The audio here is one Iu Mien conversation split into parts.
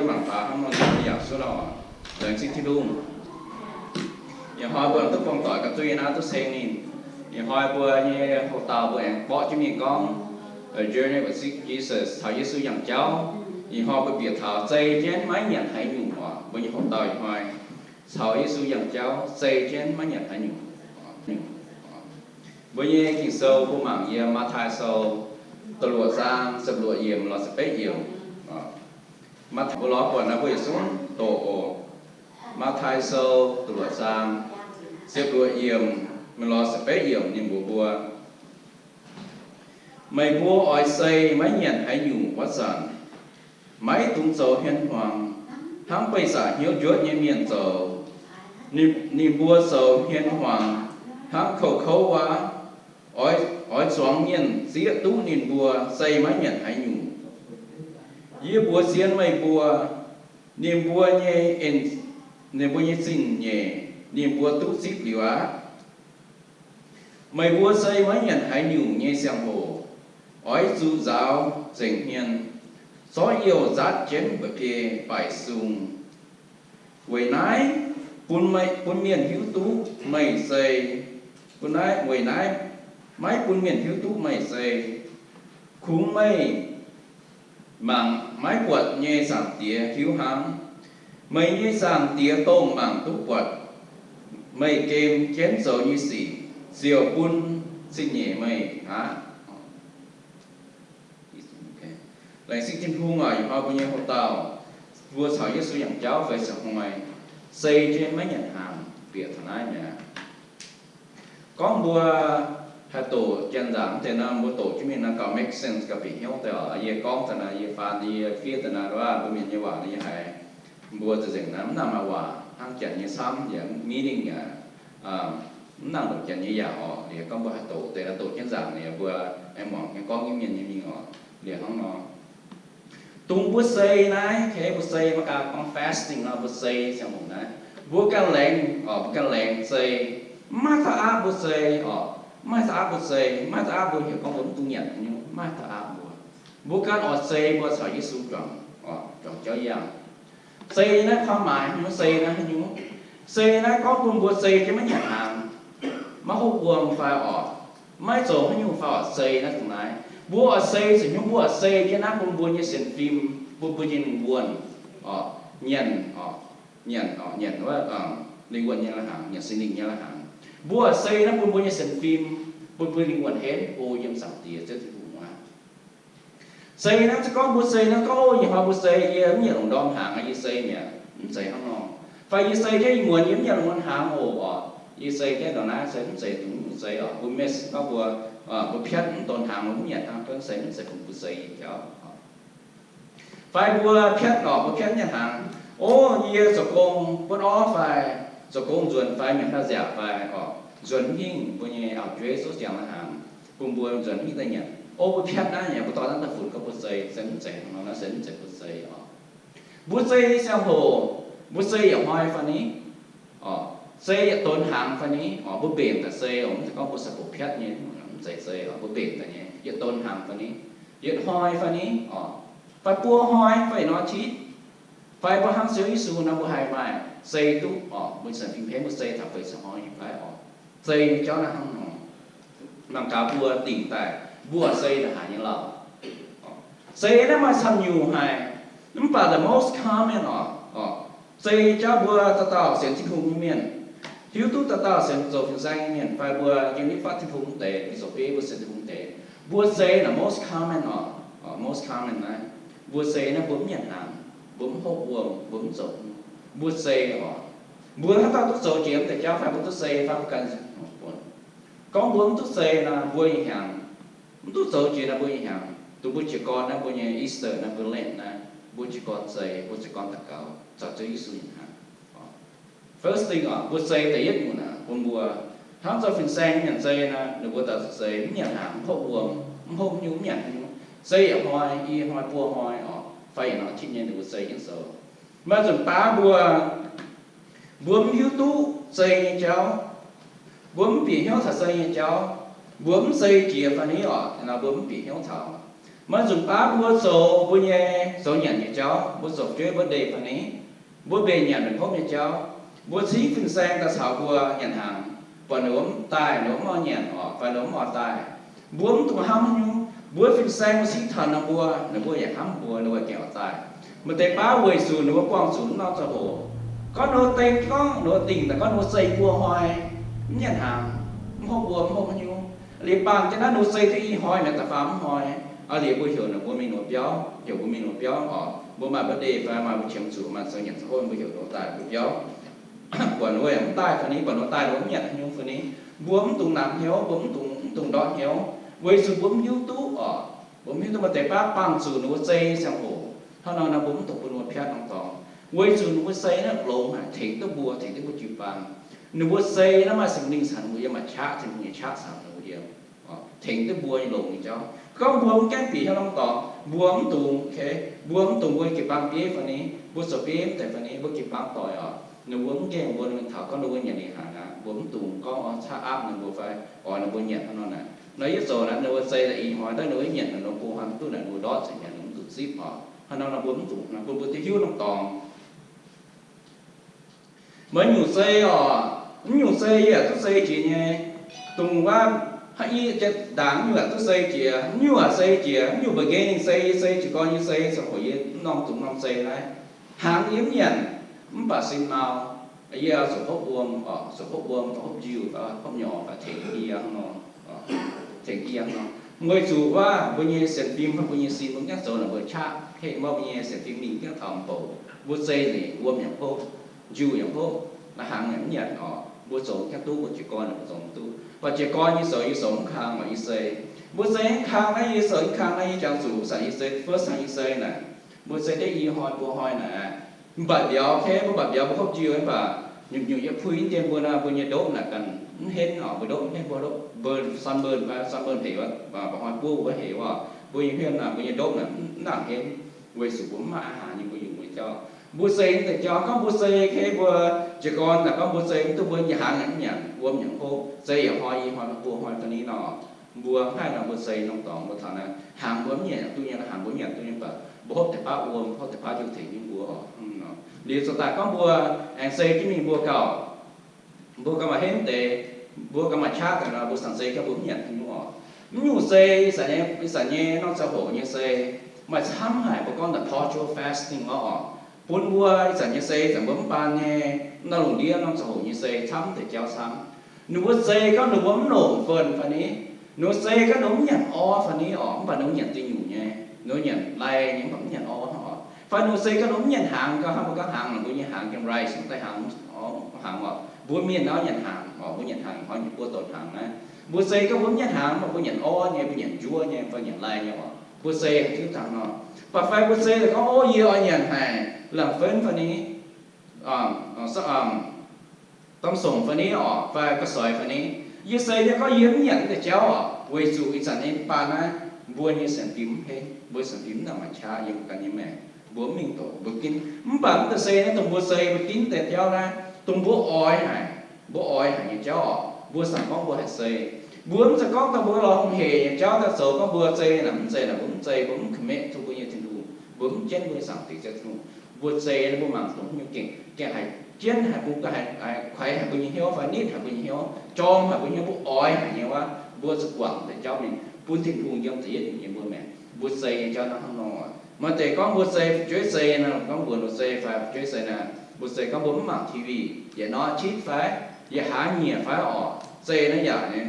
mangc gaax hnangv nor yaac suov nor, laengz zingh Tin-Hungh. Ih hnoi mbuo duqv buangh doic ga'ndui naaiv duqv ceng ninh. Ih hnoi mbuo nyei houx-dauh mbuo aengx mborqv jienv mingh gorngv, Journey with Jesus, caux Yesu yangh jauv. Ih hnoi mbuo bieqc taux zei jienv maiv nyanc haaix nyungc oc. Mbuo nyei houx-dauh ih hnoi caux Yesu yangh jauv, zei jienv maiv nyanc haaix nyungc. Mbuo nyei Ging-Sou mbuo mangc yiem Matv^taai Sou da'luoqc zaang ziepc luoqc yiemc lorz ziepc betv yiemc. Matv-, mbuo lorz buatc naaiv mbuo yietc zungv doqc oc. Matv^taai Sou da'luoqc zaang ziepc luoqc yiemc mingh lorz ziepc betv yiemc ninh mbuox mbuo, meih mbuo oix zei maiv nyanc haaix nyungc wuov zanc, maiv dungx zoux hmien hmuangx hnangv beih zaqc hnyouv njuotv nyei mienh zoux. Ninh, ninh mbuo zoux hmien hmuangx hnangv kouv-kouv waav, oix, oix zuangx mienh zieqv duqv ninh mbuo zei maiv nyanc haaix nyungc. Yie mbuox zien meih mbuo, ninh mbuo nyei en, ninh mbuo nyei zingh nyeic ninh mbuo duqv zipv liuz aqv. Meih mbuo zei maiv nyanc haaix nyungc nyei ziangh hoc, oix zuqc nzaaux nzengc hmien, zorqv youh nzaatv jienv mba'biei baaic sung. Weic naaiv bun meih, bun mienh hiuv duqv meih zei, bun naaiv, weic naaiv maiv bun mienh hiuv duqv meih zei. Kungx meih mangc maiv buatc nyei Zaangc Diex hiuv hnangv. Meih nyei Zaangc Diex dongh mangc duqv buatc meih gem jienv zoux nyei sic ziouc bun zingh nyeic meih aqv. Laengz zingh Tin-Hungh oc, ih hnoi mbuo nyei houx-dauh, mbuo caux Yesu yangh jauv feix ziepc hnoi, zei jienv maiv nyanc hnaangx bieqc taux naaiv mi'aqv. Gorngv mbuo haih doqc janx-nzaangc deix nor, mbuo doqc jienv mingh nor gauh make sense, gauh bieqc hnyouv deix oc. Yie gorngv daaih naaiv, yie faan yie fiev daaih naaiv, mbuo mienh nyei waac yie haiz mbuo za'gengh naaiv mv nangc maaih waac hnangv janx nyei camv yaac meaning yaac mv nangc longc janx nyei yaac oc. Liuz gorngv mbuo haih doqc deix nor, doqc janx-nzaangc liuz mbuo aengx muangx nyei gorngv nyei mienh nyei mingh oc. Liuz hnangv nor, dongh mbuo zei naaiv, mbuo zei maiv gaax gorngv fasting nor, mbuo zei ziangh hoc naaiv, mbuo ganh laengz oc, mbuo ganh laengz zei. Mv maaih dauh aapv mbuo zei oc, mv maaih dauh aapv mbuo zei, mv maaih dauh aapv mbuo heuc gorngv mbuo mv dungx nyanc haaix nyungc, mv maaih dauh aapv mbuo. Mbuo ganh oix zei mbuo caux Yesu juangc, juangc jauv yangh. Zei naaiv ความหมาย haaix nyungc, zei naaiv haaix nyungc? Zei naaiv gorngv bun mbuo zei jienv maiv nyanc hnaangx, maiv hopv wuom fai oc, maiv zoux haaix nyungc fai oc, zei naaiv dongh naaiv. Mbuo oix zei zuqc hnyouv, mbuo oix zei jienv naaiv bun mbuo nyei sienx fim, bun mbuo nyei lingh wuonh oc, nyanc oc, nyanc oc, nyanc wuov lingh wuonh nyei lai-hnaangx, nyanc Singx Lingh nyei lai-hnaangx. Mbuo oix zei naaiv bun mbuo nyei sienx fim, bun mbuo lingh wuonh henv o yiem Zaangc Diex Ziouv Tin-Hungh aqv. Zei naaiv se gorngv mbuo zei naaiv gorngv, o, ih hnoi mbuo zei yie mv nyanc lungh ndorm hnaangx, yie zei mi'aqv, mv zeiz hnangv nor. Fai yie zei jienv ih muonz yie mv nyanc lungh ndorm hnaangx oc, yie zei jienv ndongc naaiv, zei mv zeiz dongh mv zeiz oc. Mbuo miss gorngv mbuo, mbuo piatv mv donx hnaangx, mbuo mv nyanc hnaangx, bun zeiz mv zeiz funx mbuo zei jauv. Fai mbuo piatv oc, mbuo piatv nyanc hnaangx, o, yie zoux gong butv orv fai zoux gong nzuonx fai nyanc haaix nziaauc fai oc, nzuonx hingh mbuo nyei auv-jueiv zouv ziangx lai-hnaangx, bun mbuo nzuonx hingh daaih nyanc. O, mbuo piatv naaiv nyanc, mbuo dorh naaiv daaih funx gorngv mbuo zei, zei mv zeiz hnangv nor, naaiv se mv zeiz mbuo zei oc. Mbuo zei nyei ziangh hoc, mbuo zei yietc hnoi fai ni? Oc, zei yietc donx hnaangx fai ni? Oc, mbuo mbenc daaih zei oc, mv zeiz gorngv mbuo sai-box piatv nyei, mv zeiz zei oc, mbuo mbenc daaih nyei, yietc donx hnaangx fai ni? Yietc hnoi fai ni? Oc, fai buo hnoi fai yietc norm อาทิตย์, fai mbuo hnangv Ziouv Yesu nor mbuo haih maaih zei duqv oc, mbuo nyei sienx fim henv, mbuo zei taux feix ziepc hnoi nyei fai oc. Zei nyei jauv naaiv hnangv nor. Mangc gaax mbuo dingc daaih mbuo zei daaih haaix nyungc lauh. Zei naaiv maaih camv nyungc haic, mv baac the most common oc, oc, zei jauv mbuo dauh dauh sienx Tin-Hungh nyei mienh, hiuv duqv dauh dauh sienx zoux fin-saeng nyei mienh, fai mbuo yiem nitv fatv Tin-Hungh deix, mingh zoux bieiv mbuo sienx Tin-Hungh deix, mbuo zei naaiv most common oc, most common naaiv, mbuo zei naaiv mbuo mv nyanc hnaangx, mbuo mv hopv wuom, mbuo mv zoux, mbuo zei oc. Mbuo haaix dauh duqv zoux jiex mv deix jauv fai mbuo duqv zei fai mbuo ganh gorngv mbuo mv duqv zei nor, mbuo nyei hnyangx, mv duqv zoux jiex nor, mbuo nyei hnyangx, dongh mbuo jiez gorn naaiv, mbuo nyei Easter naaiv, mbuo Lent naaiv, mbuo jiez gorn zei, mbuo jiez gorn daux gaux, caux Ziouv Yesu nyanc hnaangx. First thing oc, mbuo zei da'yietv nyungc naaic bun mbuo, hnangv zoux fin-saeng nyanc zei naaiv, ninh mbuo daaih zei mv nyanc hnaangx, mv hopv wuom, mv hopv nyungc, mv nyanc nyungc, zei yietc hnoi, i hnoi, buo hnoi oc, fai yietc norm อาทิตย์ nyei ninh mbuo zei jienv zoux. Maaih nzunc baav mbuo, mbuo mv hiuv duqv zei nyei jauv, mbuo mv bieqc hnyouv taux zei nyei jauv, mbuo mv zei jiex fai ni oc, nor mbuo mv bieqc hnyouv taux. Maiv nzunc baav mbuo zoux mbuo nyei zoux nyanc nyei jauv, mbuo zoux fu'jueiv mbuo ndeic fai ni, mbuo mbenc nyanc mbenc hopv nyei jauv, mbuo cingv fin-saeng daaih caux mbuo nyanc hnaangx, buatc ninh mbuo mv daaih, ninh mbuo mv oix nyanc oc, fai ninh mbuo mv oix daaih, mbuo mv dungx hnamv haaix nyungc. Mbuo fin-saeng mbuo cingv taux ninh mbuo, ninh mbuo yaac hnamv mbuo, ninh mbuo gengh oix daaih. Maaih deix baav weic zuqc ninh mbuo buangh zuqc mv norm ziangh hoc. Gorngv ninh mbuo dengh gorngv ninh mbuo dingc daaih gorngv ninh mbuo zei buo hnoi, mv nyanc hnaangx, mv hopv mbuo, mv hopv haaix nyungc. Liuz bangc jienv naaiv ninh mbuo zei duqv i hnoi mi'aqv, da'faam mv hnoi. Liuz mbuo heuc ninh mbuo mingh ninh mbuo biauv, heuc mbuo mingh ninh mbuo biauv oc. Mbuo maaih birthday fai maaih mbuo qiemx zuqc maaih zoux nyanc zoux hopv, mbuo heuc ninh mbuo daaih mbuo biauv. Buatc ninh mbuo yaac mv daaih fai ni, buatc ninh mbuo daaih ninh mbuo mv nyanc haaix nyungc fai ni, mbuo mv dungx namx hnyouv, mbuo mv dungx, mv dungx ndortv hnyouv, weic zuqc mbuo mv hiuv duqv oc. Mbuo mv hiuv duqv maaih deix baav bangc zuqc ninh mbuo zei ziangh hoc hnangv nor, ninh mbuo mv dungx bun ninh mbuo piatv norm dorngx, weic zuqc ninh mbuo zei naaiv longx haic, tengx duqv mbuo, tengx duqv mbuo jiu-baang. Ninh mbuo zei naaiv maaih Singx Lingh caux ninh mbuo yiem, maaih qaqv Tin-Hungh nyei qaqv caux ninh mbuo yiem, tengx duqv mbuo nyei longx nyei jauv. Gorngv mbuo mv gaengh bieqc hnyouv norm dorngx, mbuo mv dungx, mbuo mv dungx mbuo jiu-baang bieiv fai ni, mbuo zoux bieiv mv deix fai ni, mbuo jiu-baang doic oc, ninh mbuo mv gaengh mbuo, ninh mbuo taux gorngv ninh mbuo nyanc ninh hnaangx aqv, mbuo mv dungx gorngv oix caqv aapv ninh mbuo fai oix ninh mbuo nyanc hnangv nor naaic. Nor yie zoux naaic ninh mbuo zei daaih i hnoi, daaih ninh mbuo nyanc ninh mbuo buo hnoi duqv naaic, ninh mbuo ndortv caux nyanc, ninh mbuo mv zuqc zipv oc. Hnangv nor nor mbuo mv dungx, bun mbuo duqv hiuv norm dorngx. Maiv nyungc zei oc, mv nyungc zei yaac duqv zei jiex nyei. Dongh wuov haaix i jien ndaangc mv nyungc yaac duqv zei jiex, mv nyungc yaac zei jiex, mv nyungc mbuo nqaeqv ninh zei, yie zei jiez gorn nyei zei, ziangh hoc yie mv norm dungx norm zei naaiv. Hnaangx yie mv nyanc, mv baac sin mau, yie zuqc hopv wuom oc, zuqc hopv wuom, hopv njiuh, hopv nyorx, tengx yie hnangv nor, tengx yie hnangv nor. Weic zuqc wuov mbuo nyei sienx fim, mbuo nyei sin mbuo mv gaengh zoux naaic mbuo qaqv, mbuo nyei sienx fim mingh mv gaengh taux bouc. Mbuo zei nzengc, wuom yaac hopv, njiuh yaac hopv, hnaangx yaac mv nyanc oc. Mbuo zoux mv gaengh duqv, mbuo jiez gorn yaac mbuo zoux mv duqv. Mv baac jiez gorn yie zoux, yie zoux mv kang oc, yie zei. Mbuo zei mv kang naaiv, yie zoux mv kang naaiv, yie jangx zuqc zanc yie zei, first time yie zei naaic, mbuo zei deix i hnoi buo hnoi naaic. Mv baac mbiauz, mv baac mbiauz mbuo hopv njiuh mv baac nyungc-nyungc yie puix dien mbuo naaic, mbuo nyei ndopv naaic ganh mv henv oc, mbuo ndopv mv henv, mbuo ndopv sunburn fai sunburn hec wuov, mba'hnoi buov wuov hec wuov, mbuo nyei hmien naaic, mbuo nyei ndopv naaic mv nangc henv, weic zuqc mbuo mv maaih aqv haaix nyungc mbuo yungz mbuo nyei jauv. Mbuo zei deix jauv, gorngv mbuo zei, mbuo jiez gorn naaic gorngv mbuo zei mv duqv, mbuo nyei hnaangx yaac mv nyanc, wuom yaac hopv, zei yaac hnoi i hnoi buo hnoi fai ni nor, mbuo haih nor mbuo zei norm dorngx mbuo taux naaiv, hnaangx mbuo mv nyanc duqv nyei, hnaangx mbuo nyanc duqv nyei, mv baac mbuo hopv deix baav wuom, hopv deix baav njiuh tengx nyei mbuo oc. Liuz zoux daaih gorngv mbuo aengx zei jienv mingh mbuo gauh, mbuo gauh maaih henv deix, mbuo gauh maaih qaqv deix nor, mbuo cingx zei gorngv mbuo mv nyanc haaix nyungc oc. Mv nyungc zei, ih zanc nyei, ih zanc nyei norm ziangh hoc nyei zei maaih camv haic, mbuo gorngv the partial fasting lorqc oc. Bun mbuo ih zanc nyei zei, ih zanc mbuo mv baan nyei, norm lungh ndiev norm ziangh hoc nyei zei camv deix jauv camv. Ninh mbuo zei gorngv ninh mbuo mv longc fun fai ni, ninh mbuo zei gorngv ninh mbuo mv nyanc orv fai ni oc, mv baac ninh mbuo nyanc dih nyungc nyei, ninh mbuo nyanc lai nyei, mv baac mv nyanc orv hnangv oc. Fai ninh mbuo zei gorngv ninh mbuo mv nyanc hnaangx, gorngv hnangv mbuo gorngv hnaangx, ninh mbuo nyei hnaangx yiem rice, mv daaih hnaangx, hnaangx oc. Mbuo mienh naaiv nyanc hnaangx oc, mbuo nyanc hnaangx hnoi nyei buo douc hnaangx naaiv. Mbuo zei gorngv mbuo mv nyanc hnaangx, mv baac mbuo nyanc orv nyei, mbuo nyanc njuov nyei, fai nyanc lai nyei oc. Mbuo zei haaix diuc dangh nor. Mv baac fai mbuo zei daaih gorngv, o, yie oix nyanc haic, laangc fenv fai ni, damh songc fai ni oc, fai ga'soix fai ni. Yie zei nyei gorngv yie mv nyanc deix jauv oc, weic zuqc ih zanc nyei baan naaiv mbuo nyei sienx fim mv henv, mbuo sienx fim mv nangc maaih qaqv yiem ganh nyei maengc, mbuo mv mingh doqc mbuo ginv. Mv baac mv deix zei naaiv dongh mbuo zei mbuo ginv deix jauv naaiv, dongh mbuo oix haic, mbuo oix haic nyei jauv oc, mbuo saangc gorngv mbuo haih zei. Mbuo mv zeiz gorngv dongh mbuo lorz hungh heic nyei jauv daaih zoux gorngv mbuo zei naaic mv zei naaic, mbuo mv zei, mbuo mv commit to mbuo nyei Tin-Hungh, mbuo mv jienv mbuo nyei Zaangc Dingc Ziouv Tin-Hungh. Mbuo zei naaiv mbuo mangc dongh haaix nyungc gengh, gengh haih jienv haic mbuo, haih, haih kuaix haic mbuo nyei hnyouv fai nitv haic mbuo nyei hnyouv, jorm haic mbuo nyei hnyouv, mbuo oix haic nyei wuov, mbuo zuqc guangc deix jauv mingh bun Tin-Hungh yiem da'yietv nyungc nyei mbuo maengc. Mbuo zei nyei jauv naaiv hnangv nor. Maaih deix gorngv mbuo zei fu'jueiv zei naaiv, gorngv mbuox ninh zei fai fu'jueiv zei naaiv, mbuo zei gorngv mbuo mv mangc T V, yietc norm qitv fai, yietc hlaax nyiec fai oc, zei naaiv yaac nyei.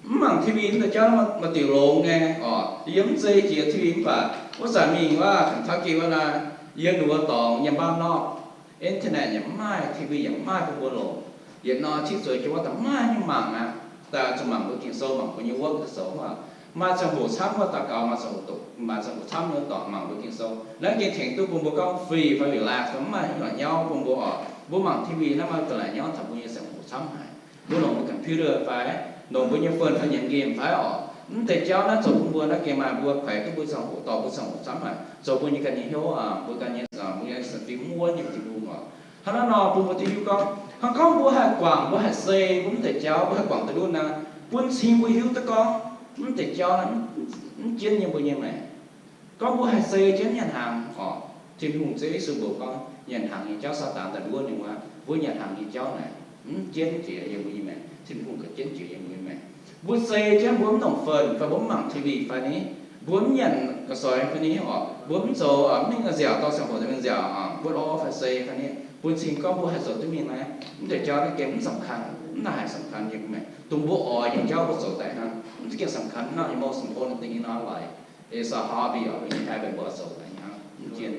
Mv mangc T V mv deix jauv maaih diuc longx nyei oc. Yie mv zei jiex T V mv baac wuov zanc mingh wuov Kentucky wuov naaiv, yiem ninh mbuo dorngx yiem baamh norm, internet yaac mv maaih, T V yaac mv maaih bun mbuo longc. Yietc norm qitv zueiz jienv wuov daaih maiv maaih haaix nyungc mangc aqv. Daaih zuqc mangc mbuo Ging-Sou, mangc mbuo nyei work daaih zoux hnangv. Maaih ziangh hoc camv wuov daux gaux, maaih ziangh hoc doqc, maaih ziangh hoc camv nyei dorngx mangc mbuo Ging-Sou. Naaiv gengh tengx duqv bun mbuo gorngv free fai relax, mv maaih haaix nyungc la'nyauv bun mbuo oc. Mbuo mangc T V naaiv maaih ga'la'nyauv taux mbuo nyei ziangh hoc camv haic. Mbuo longc mbuo computer fai, longc mbuo nyei phone fai nyiemc game fai oc. Mv deix jauv naaiv zoux bun mbuo naaiv gengh maaih mbuo kuaix duqv mbuo ziangh hoc, dorh mbuo ziangh hoc camv haic, zoux mbuo nyei ganh nyei hnyouv, mbuo ganh nyei, mbuo nyei sienx fim mv wuov nyei Tin-Hungh oc. Hnangv naaiv nor bun mbuo duqv hiuv gorngv, hnangv gorngv mbuo haih guangc, mbuo haih sei mbuo mv deix jauv, mbuo haih guangc duqv ndutv naaiv, bun cing mbuo hiuv duqv gorngv Mv deix jauv naaiv mv jienv nyei mbuo nyei maengc. Gorngv mbuo haih sei jienv nyanc hnaangx oc, Tin-Hungh, Ziouv Yesu mbuox gorngv nyanc hnaangx nyei jauv Saadaan daaih nduov ninh wuov, mbuo nyanc hnaangx nyei jauv naaic mv jienv jiex yiem mbuo nyei maengc, Tin-Hungh gauh jienv jiex yiem mbuo nyei maengc. Mbuo sei jienv mbuo mv nongc fun fai mbuo mv mangc T V fai ni, mbuo mv nyanc ga'soix fai ni oc, mbuo mv zoux, mv mingh nziaauc dorh ziangh hoc mingh nziaauc, mbuo lorz fai sei fai ni, bun cing gorngv mbuo haih zoux duqv mingh naaiv, mv deix jauv naaiv gengh mv สำคัญ, mv naaic สำคัญ nyei maengc. Dongh mbuo oix nyei jauv mbuo zoux daaih hnangv, mv za'gengh สำคัญ not the most important thing in our life. It's a hobby or we have it, mbuo zoux daaih hnangv, mv jienv.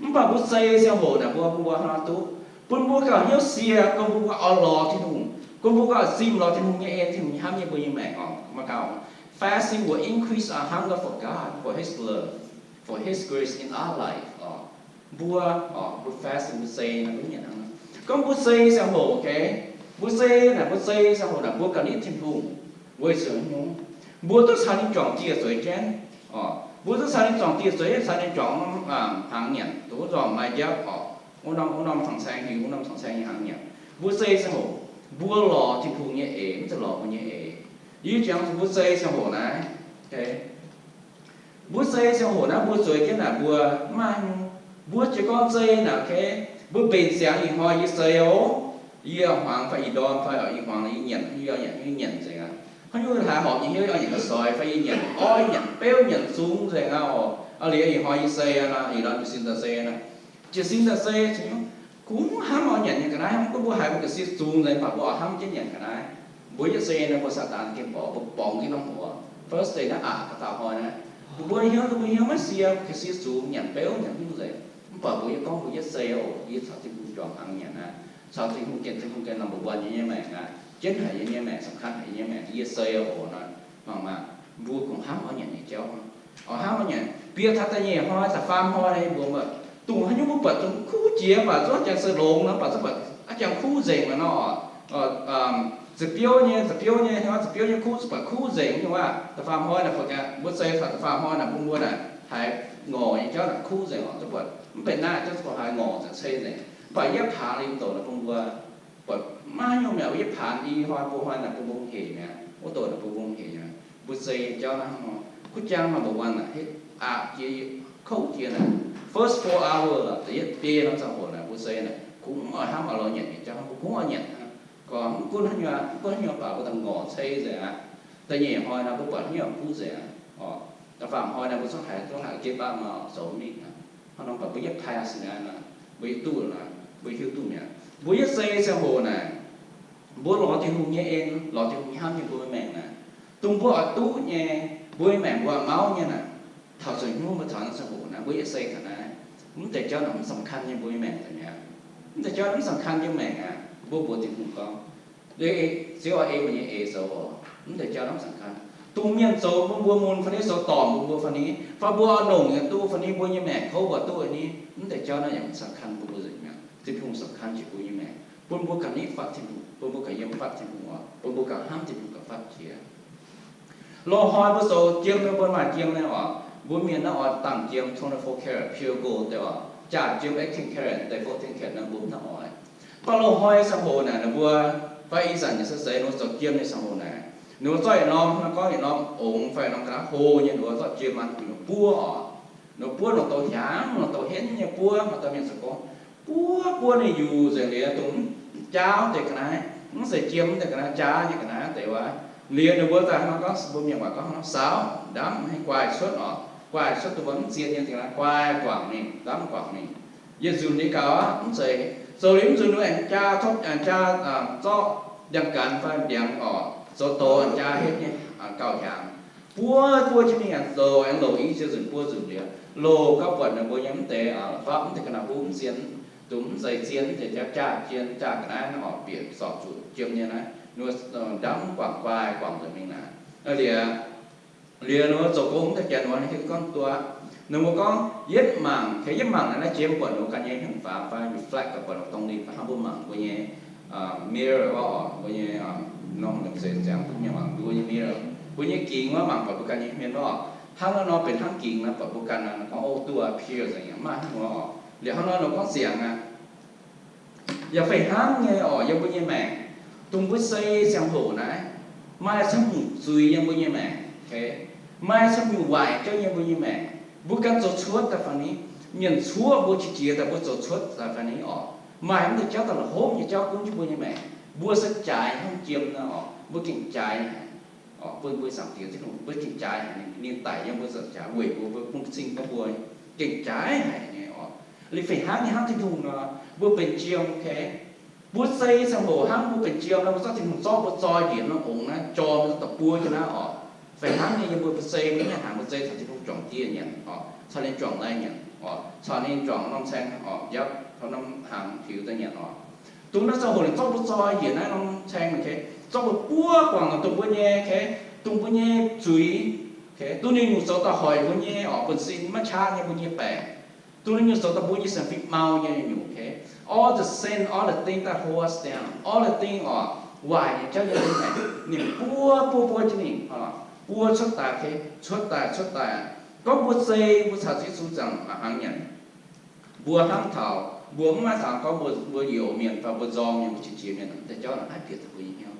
Mv baac mbuo sei ziangh hoc naaic mbuo, mbuo hnangv duqv bun mbuo gauh hnyouv sie, bun mbuo gauh oix lorz Tin-Hungh, bun mbuo gauh zimh lorz Tin-Hungh nyei en, Tin-Hungh hnamv nyei mbuo nyei maengc oc. Maiv gauh, fasting will increase our hunger for God, for His love, for His grace in our life oc. Mbuo, mbuo fasting, mbuo sei naaic mbuo nyanc hnangv. Gorngv mbuo sei ziangh hoc, mbuo sei naaic, mbuo sei ziangh hoc naaic mbuo gauh nitv Tin-Hungh. Weic zuqc nyungc, mbuo duqv caux ninh juangc dieh zueiz jienv. Mbuo duqv caux ninh juangc dieh zueiz, caux ninh juangc norm hnaangx nyanc, duqv wuov nzormc maaih njapv oc, wuov norm, wuov norm cong-caeng, wuov norm cong-caeng nyei hnaangx nyanc. Mbuo sei ziangh hoc, mbuo lorz Tin-Hungh nyei eix, mv zeiz lorz mbuo nyei eix. Yie jangx zuqc mbuo sei ziangh hoc naaiv, mbuo sei ziangh hoc naaiv mbuo zueiz jienv naaic mbuo maiv maaih nyungc. Mbuo jiez gorn zei naaic, mbuo mbenc ziangx ih hnoi yie sei oc, yie hmuangx fai ih ndorm fai ih hmuangx yie nyanc, yie nyanc, yie nyanc nzengc aqv. Hnangv nyungc haaix horpc nyei hnyouv oix nyanc ga'soix fai yie nyanc, oix nyanc beuv nyanc zungx nzengc aqv oc. Aa, liuz ih hnoi yie sei aqv nor, ih ndorm jiez sin daaih sei aqv nor, jiez sin daaih sei, kungx hnamv oix nyanc nyei ga'naaiv, hnangv gorngv mbuo haiz mbuo ga'sie zungx nzengc, mv baac mbuo oix hnamv jienv nyanc ga'naaiv. Mbuo yietv sei naaic mbuo Saadaan gengh borqc mbuo borngz jienv norm hoc. First day naaiv aqc ga'dauh hnoi naaiv, mbuo hnyouv, mbuo hnyouv maiv sie, ga'sie zungx nyanc beuv nyanc hnyouv nzengc. Mv baac mbuo yietv gorngv mbuo yietv sei oc, yie caux Tin-Hungh juangc hnaangx nyanc aqv, caux Tin-Hungh, gengh Tin-Hungh gengh number one nyei nyei maengc aqv, jienv haic nyei nyei maengc, สำคัญ haic nyei nyei maengc, yie sei oc nor, mangc maah, mbuo kungx hnamv oix nyanc nyei jauv. Oix hnamv oix nyanc. Bieqc taux da'nyeic hnoi, da'faam hnoi naaic, mbuo mv baac dongh haaix nyungc mbuo buatc dongh kuv jiex, mv baac zuqc a'jangx se longx nor, mv baac zuqc buatc a'jangx kuv nzengc nor, ziepc biouv nyei, ziepc biouv nyei, ziepc biouv nyei kuv, zuqc buatc kuv nzengc nyei waac. Da'faam hnoi naaic, mbuo zei taux da'faam hnoi naaic, bun mbuo naaic haiz ngorc nyei jauv naaic kuv nzengc oc, zuqc buatc mv benx naaiv jauv, zuqc buatc haiz ngorc nzengc cei nzengc. Mv baac yietv paanx liuz doqc naaic bun mbuo buatc maiv hnyouv mi'aqv, yietv paanx i hnoi bun hnoi naaic bun mbuo hec mi'aqv, wuov doqc naaic bun mbuo hec mi'aqv. Mbuo zei nyei jauv naaiv hnangv nor, kuv jangv number one naaic, aqc jiex, kouv jiex naaic, first four hour, da'yietv biei norm ziangh hoc naaic, mbuo zei naaic, kungx oix hnamv oix lorz nyanc nyei jauv, mbuo kungx oix nyanc aqv. Gorngv mv gunv haaix nyungc, mv gunv haaix nyungc baac mbuo daaih ngorc cei nzengc aqv. Da'nyeic hnoi naaic mbuo buatc hnyouv kuv nzengc aqv. Da'faam hnoi naaic mbuo zungv haiz, zungv haiz geh baav nor zoux mingh aqv. Hnangv nor baac mbuo yietv paaiv aqv, sin aqv nor, mbuo yietv duqv nor, mbuo hiuv duqv mi'aqv. Mbuo yietv zei ziangh hoc naaic, mbuo lorz Tin-Hungh nyei en, lorz Tin-Hungh hnamv nyei mbuo maengc naaic, dongh mbuo oix duqv nyei, mbuo nyei maengc mbuo oix mauv nyei naaic, taux zuqc hnyouv mbuo taux naaiv ziangh hoc naaic, mbuo yietv sei ga'naaiv, mv deix jauv naaic mv สำคัญ nyei mbuo nyei maengc daaih mi'aqv. Mv deix jauv naaic mv สำคัญ nyei maengc aqv. Mbuo mbuox Tin-Hungh gorngv, Ziouv aac, ei meih nyei eix zoux oc. Mv deix jauv naaiv mv สำคัญ. Dongh mienh zoux bun mbuo mun fai ni, zoux dorngc bun mbuo fai ni, fai mbuo oix longc nyei duqv fai ni, mbuo nyei maengc kouv mbuo duqv ni, mv deix jauv naaiv yaac mv สำคัญ bun mbuo nzengc mi'aqv. Tin-Hungh สำคัญ jiex mbuo nyei maengc, bun mbuo ganh nitv fatv Tin-Hungh, bun mbuo ganh yiem fatv Tin-Hungh oc, bun mbuo ganh hnamv Tin-Hungh ganh fatv jiex. Loz-hnoi mbuo zoux jiem naaiv, mbuo maaih jiem naaiv oc, mbuo mienh naaiv oix dangh jiem twenty-four karat pure gold deix oc, jaax jiem eighteen karat deix, fourteen karat naaiv mbuo mv hnangv oix. Baac loz-hnoi ziangh hoc naaic, ninh mbuo fai ih zanc nyei se seix ninh mbuo zoux jiem nyei ziangh hoc naaic, ninh mbuo zorqv yietc norm, hnangv gorngv yietc norm ongx fai yietc norm ga'naaiv hlo nyei, ninh mbuo zorqv jiem an ninh mbuo buov oc. Ninh mbuo buov longc douz hiaangx, longc douz henv nyei buov, maaih dauh mienh zoux gorngv, buov buov ninh yuh nzengc liuz, dongh jaauv deix ga'naaiv, mv zeiz jiem deix ga'naaiv, jaauv nyei ga'naaiv deix wuov. Liuz ninh mbuo daaih hnangv gorngv mbuo mienh waac gorngv hnangv saauv ndamv, guaih cuotv oc, guaih cuotv dongh wuov mv zien nyei deix ga'naaiv, guaih guangc mingh, ndamv guangc mingh. Yietc nzunc ninh gaux aqv, mv zeiz. Zoux liuz mv nzunc ninh aengx jaa topv, aengx jaa, zorqv ndiangx-gaanx fai ndiangx oc, zoux douz aengx jaa henv nyei gauh hiaangx. Buov buov jienv mingh aengx zoux, aengx louc i ziouc nzunc buov nzunc liuz, louc gauh buatc ninh mbuo nyei mv deix, fapv mv deix ga'naaiv huv mv zien, dongh mv zeiz zien, mv zeiz jaa jien, jaa ga'naaiv naaiv oc, bieqc zorc zuqc jiem nyei naaiv, ninh mbuo ndamv guangc guaih guangc nzengc mingh naaic. Liuz, liuz ninh mbuo zoux gong daaih janx wuov, ninh gorngv duqv, ninh mbuo gorngv yietv mangc, yietv mangc naaiv jiem buatc ninh mbuo ganh nyei hmien faam fai reflect gauh buatc dongh ninh hnangv mbuo mangc mbuo nyei mirror wuov oc, mbuo nyei, norm se ziangx duqv mienh mangc mbuo nyei mirror, mbuo nyei gingx wuov mangc buatc mbuo ganh nyei hmien wuov oc. Hnangv naaiv nor benx hnangv gingx naaiv buatc mbuo ganh naaiv gorngv, o, duqv pure nzengc, maaih hnangv wuov oc. Liuz hnangv nor ninh gorngv ziangx aqv. Yaac fih hnangv nyei oc, yiem mbuo nyei maengc, dongh mbuo sei ziangh hoc naaiv, Maaih camv nyungc zuiz yiem mbuo nyei maengc, maaih camv nyungc waaic jauv yiem mbuo nyei maengc. Mbuo ganh zoux cuotv daaih fai ni, mienh cuoqv mbuo qiex jiez daaih mbuo zoux cuotv daaih fai ni oc. Maaih mv deix jauv daaih la'hopv nyei jauv gunv jienv mbuo nyei maengc. Mbuo se jaaix hnangv jiem nor oc, mbuo gengh jaaix haic. Bun mbuo Zaangc Diex Tin-Hungh, mbuo gengh jaaix haic, ninh daic yiem mbuo zoux jaaix weic mbuo, mbuo bun cing gorngv mbuo gengh jaaix haic nyei oc. Liuz fih hnangv nyei hnangv Tin-Hungh nor, mbuo benx jiem, mbuo zei ziangh hoc hnangv mbuo benx jiem nor, mbuo zorqv Tin-Hungh zorqv mbuo zoi njiec norm ongx naaiv, jorm da'buo jienv naaiv oc. Fih hnangv nyei yiem mbuo, mbuo zei mbuo maiv haangx, mbuo zei caux Tin-Hungh juangc dieh nyanc oc, caux ninh juangc lai nyanc oc, caux ninh juangc norm saeng oc, yaac taux norm haangx tiux daaih nyanc oc. Dongh naaiv ziangh hoc ninh zorqv mbuo zoi njiec naaiv norm saeng, zorqv mbuo buov guangc dongh mbuo nyei, dongh mbuo nyei zuiz, duqv ninh nyungc zoux daaih hoic mbuo nyei oc, buonv-sin maiv qaqv nyei mbuo nyei baengc, duqv ninh nyungc zoux daaih mbuo nyei sienx fim mau nyei nyungc. All the sin, all the thing that hold us down, all the thing oc, waaic nyei jauv nyei, ninh buov buov buov jienv ninh, buov cuotv daaih, cuotv daaih, cuotv daaih. Gorngv mbuo zei mbuo caux Yesu zaangc a'hnangv nyanc, mbuo hnamv taux mbuo mv maaih hnaangx gorngv mbuo youz mienh fai mbuo nzorng mienh, mbuo qiex jiez mienh, deix jauv naaic haih bieqc taux mbuo nyei hnyouv.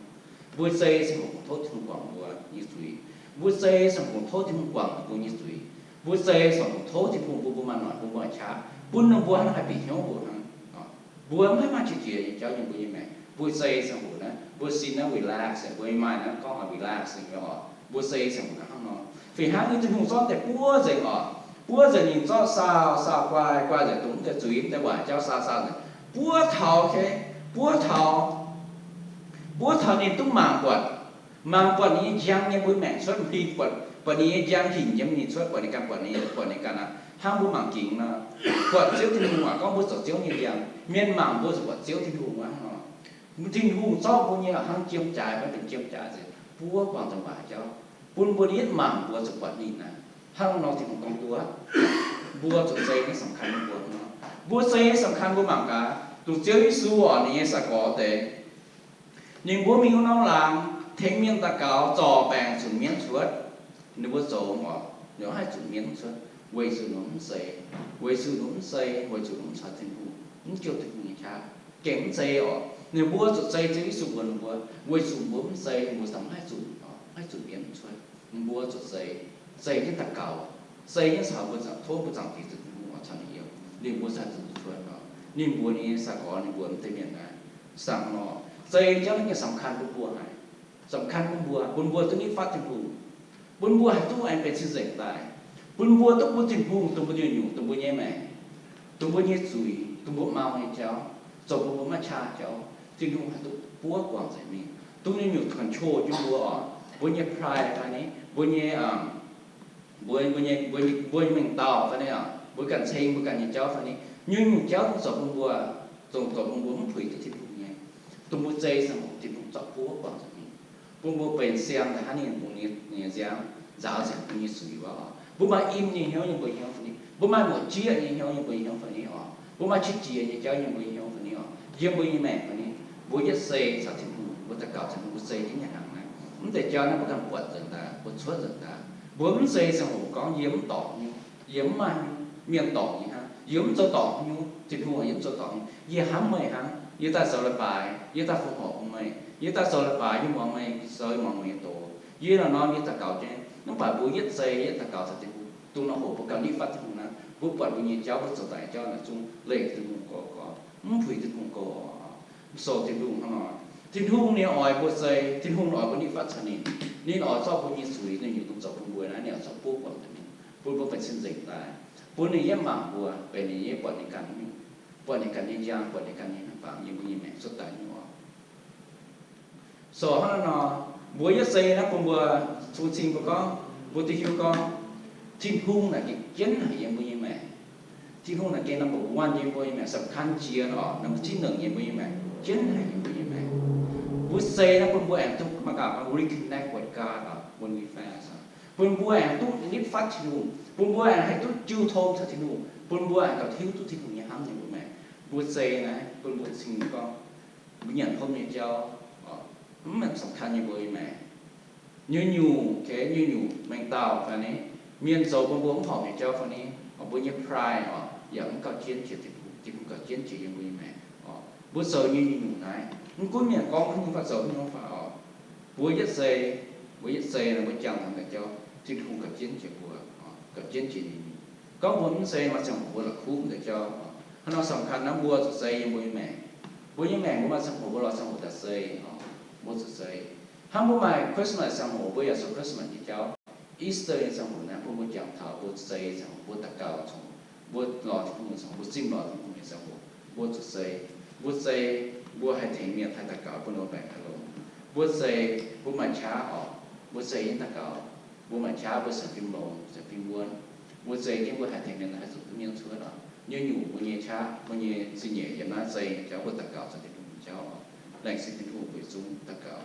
Mbuo zei ziangh hoc tov Tin-Hungh guangc mbuo nyei zuiz. Mbuo zei ziangh hoc tov Tin-Hungh guangc mbuo nyei zuiz. Mbuo zei ziangh hoc tov Tin-Hungh bun mbuo maaih noic, bun mbuo maaih qaqv, bun ninh mbuo hnangv haih bieqc hnyouv mbuo hnangv. Mbuo maiv maaih qiex jiez nyei jauv yiem mbuo nyei maengc. Mbuo zei ziangh hoc naaiv, mbuo sin naaiv relax, mbuo maaih naaiv gorngv relax nyei oc. Mbuo zei ziangh hoc naaiv hnangv nor. Fih hnangv nyei Tin-Hungh zorqv deix buov nzengc oc. Buov nzengc ninh zorqv saau, saau guai, guai nzengc dongh mv deix zuiz, mv deix waaic jauv, saau, saau nzengc. Buov taux, buov taux, buov taux ninh duqv mangc buatc, mangc buatc ninh nyei njang yiem mbuo maengc cuotv, mingh buatc, buatc ninh nyei njang hinc yiem ninh cuotv, buatc ninh ganh, buatc ninh, buatc ninh ganh aqv. Hnangv mbuo mangc gingx nor, buatc Ziouv Tin-Hungh aqv, gorngv mbuo zoux Ziouv nyei njang, mienh mangc mbuo zuqc buatc Ziouv Tin-Hungh aqv nor. Tin-Hungh zorqv mbuo nyei hnangv jiem jaaix, maiv benx jiem jaaix, buov guangc dongh waaic jauv, bun mbuo yietv mangc mbuo zuqc buatc ninh aqv. Hnangv nor Tin-Hungh gorngv duqv, mbuo zuqc zei nyei สำคัญ bun mbuo nor. Mbuo zei nyei สำคัญ mbuo mangc gaax, dongh Ziouv Yesu oc, ninh nyei sai-gorx deix, ninh mbuo mingh wuov norm laangz tengx mienh daux gaux, zorc baengc zunc mienv cuotv. Ninh mbuo zoux oc, ninh mbuo haih zunc mienv cuotv, weic zuqc ninh mbuo mv zei, weic zuqc ninh mbuo mv zei, weic zuqc ninh mbuo mv caux Tin-Hungh, mv jouh Tin-Hungh nyei qaqv, gengh mv zei oc. Ninh mbuo zuqc zei Ziouv Yesu mbuox ninh mbuo, weic zuqc mbuo mv zei, mbuo zungv haih zunc, haih zunc mienv cuotv. Ninh mbuo zuqc zei, zei jienv daux gaux, zei jienv caux mbuo zaangc, tov mbuo Zaangc Diex Tin-Hungh oc, caux ninh yiem, ninh mbuo cingx zuqc cuotv oc. Ninh mbuox ninh nyei sai-gorx, ninh mbuox mv deix mienh naaiv, Saangc nor, zei jauv naaiv gengh สำคัญ bun mbuo haic. สำคัญ bun mbuo, bun mbuo duqv nitv fatv Tin-Hungh, bun mbuo haih duqv aengx benx cing-nzengc daaih, bun mbuo duqv bun Tin-Hungh dongh mbuo nyei nyungc, dongh mbuo nyei maengc, dongh mbuo nyei zuiz, dongh mbuo mau nyei jauv, zoux bun mbuo maiv qaqv jauv, Tin-Hungh haih duqv buov guangc nzengc mingh, duqv ninh nyungc control jienv mbuo oc, mbuo nyei pride fai ni, mbuo nyei, mbuo, mbuo nyei, mbuo nyei, mbuo nyei mengh dauh fai ni oc, mbuo ganh ceng mbuo ganh nyei jauv fai ni, nyungc-nyungc jauv dongh zoux bun mbuo, dongh zoux bun mbuo mv puix duqv Tin-Hungh nyei, dongh mbuo zei ziangh hoc Tin-Hungh zorqv buov guangc nzengc mingh, bun mbuo benx siang daaih hnangv ninh bungx nyei, nyei nziaamv nzaaux nzengc mbuo nyei zuiz wuov oc. Mbuo maaih im nyei hnyouv yiem mbuo nyei hnyouv fai ni, mbuo maaih muoc jieqv nyei hnyouv yiem mbuo nyei hnyouv fai ni oc, mbuo maaih qiex jiez nyei jauv yiem mbuo nyei hnyouv fai ni oc, yiem mbuo nyei maengc fai ni, mbuo yietv zei caux Tin-Hungh, mbuo daux gaux caux ninh, mbuo zei jienv nyei hnangv naaiv, mv deix jauv naaiv mbuo ganh buatc nzengc daaih, mbuo cuotv nzengc daaih. Mbuo mv zei ziangh hoc gorngv yie mv dorngc nyei, yie mv maaih nyei, mienh dorngc yie hnangv, yie mv zoux dorngc nyei, Tin-Hungh yie mv zoux dorngc nyei, yie hnamv meih hnangv, yie daaih zoux leiz-baaix, yie daaih fongc horc bun meih, yie daaih zoux leiz-baaix, yie muangx meih, zoux muangx meih nyei doz. Yie naaiv norm yie daux gaux jienv, mv baac mbuo yietv zei, yietv daux gaux caux Tin-Hungh, dongh naaiv hoc mbuo ganh nitv fatv Tin-Hungh naaiv, mbuo buatc mbuo nyei jauv, mbuo zoux daaih jauv naaiv zungv leih Tin-Hungh gox gorx, mv puix Tin-Hungh gox. Zoux Tin-Hungh hnangv nor, Tin-Hungh ninh oix mbuo zei, Tin-Hungh oix mbuo nitv fatv caux ninh. Ninh oix zorqv mbuo nyei zuiz, ninh nyungc dongh zoux bun mbuo naaiv, ninh oix zorqv buov guangc nzengc mingh, bun mbuo benx cing-nzengc daaih, bun ninh yietv mangc mbuo benx ninh nyei, buatc ninh ganh nyei nyungc, buatc ninh ganh nyei jangx, buatc ninh ganh nyei haaix fangx yiem mbuo nyei maengc cuotv daaih nyei oc. So hnangv naaiv nor, mbuo yietv zei naaiv bun mbuo cun cing mbuo gorngv, mbuo duqv hiuv gorngv, Tin-Hungh naaic gengh jienv haic yiem mbuo nyei maengc. Tin-Hungh naaic gengh number one yiem mbuo nyei maengc, สำคัญ jiex oc, number ที่หนึ่ง yiem mbuo nyei maengc, jienv haic yiem mbuo nyei maengc. Mbuo zei naaiv bun mbuo aengx duqv mangc gaax reconnect with God oc, when we fast oc, bun mbuo aengx duqv nitv fatv Tin-Hungh, bun mbuo aengx haih duqv jiu tong caux Tin-Hungh, bun mbuo aengx gauh hiuv duqv Tin-Hungh nyei hnamv yiem mbuo maengc. Mbuo zei naaiv bun mbuo cing gorngv, mbuo nyanc hopv nyei jauv, mv สำคัญ yiem mbuo nyei maengc. Nyungc-nyungc, nyungc-nyungc mengh dauh fai ni, mienh zoux bun mbuo mv horpc nyei jauv fai ni, mbuo nyei pride oc, yaac mv gauh jienv jiex Tin-Hungh, Tin-Hungh gauh jienv jiex yiem mbuo nyei maengc oc. Mbuo zoux nyei nyungc-nyungc naaiv, mv gunv mienh gorngv haaix nyungc fai zoux haaix nyungc fai oc, Mbuo yietv zei, mbuo yietv zei nor mbuo jangx taux deix jauv, Tin-Hungh gauh jienv jiex mbuo, gauh jienv jiex ninh. Gorngv mbuo mv zei, maaih ziangh hoc mbuo la'kuqv deix jauv. Hnangv nor สำคัญ naaiv mbuo zuqc zei yiem mbuo nyei maengc. Mbuo nyei maengc mbuo maaih ziangh hoc mbuo lorz ziangh hoc daaih zei, mbuo zuqc zei. Hnangv mbuo maaih Christmas ziangh hoc mbuo yaac zoux Christmas nyei jauv. Easter nyei ziangh hoc naaiv bun mbuo jangx taux mbuo zei ziangh hoc, mbuo daux gaux ziangh hoc, mbuo lorz Tin-Hungh nyei ziangh hoc, mbuo zimv lorz Tin-Hungh nyei ziangh hoc, mbuo zuqc zei. Mbuo zei, mbuo haih tengx mienh haih daux gaux bun ninh mbuo baengc haih longx. Mbuo zei, mbuo maaih qaqv oc, mbuo zei yiem daux gaux. Mbuo maaih qaqv mbuo sienx fim longx, sienx fim wuonv. Mbuo zei jienv mbuo haih tengx mienh haih zuqc duqv mienh cuotv oc. Nyei nyungc mbuo nyei qaqv, mbuo nyei zingh nyeic yiem naaiv zei nyei jauv mbuo daux gaux caux Tin-Hungh nyei jauv oc. Laengz zingh Tin-Hungh weic zuqc daux gaux.